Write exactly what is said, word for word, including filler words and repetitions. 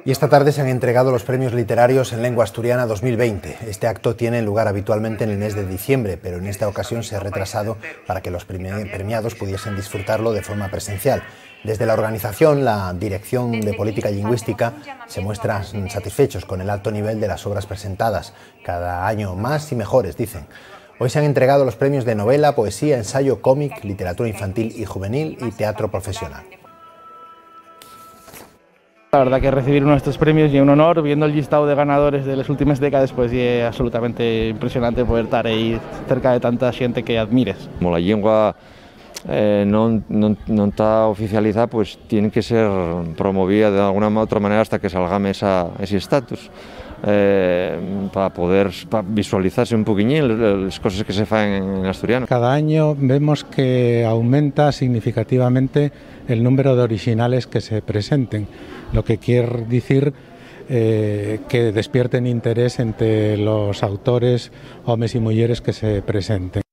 Y esta tarde se han entregado los premios literarios en lengua asturiana dos mil veinte. Este acto tiene lugar habitualmente en el mes de diciembre, pero en esta ocasión se ha retrasado para que los premi-, premiados pudiesen disfrutarlo de forma presencial. Desde la organización, la Dirección de Política Lingüística, se muestran satisfechos con el alto nivel de las obras presentadas, cada año más y mejores, dicen. Hoy se han entregado los premios de novela, poesía, ensayo, cómic, literatura infantil y juvenil y teatro profesional. La verdad que recibir uno de estos premios ye un honor, viendo el listado de ganadores de les últimes décades, pues ye absolutamente impresionante poder tar ehí cerca de tanta xente que admires. Como la llingua, eh, non, non, non ta oficializá, pues tien que ser promovía d'alguna ma-, otra manera hasta que salgame esa, esi estatus, eh, pa poder, pa visualizase un poquiñín les, les coses que se faen en asturiano. Cada año vemos que aumenta significativamente el número de orixinales que se presenten, lo que quier dicir, eh, que despierten interés ente los autores, homes y muyeres, que se presenten.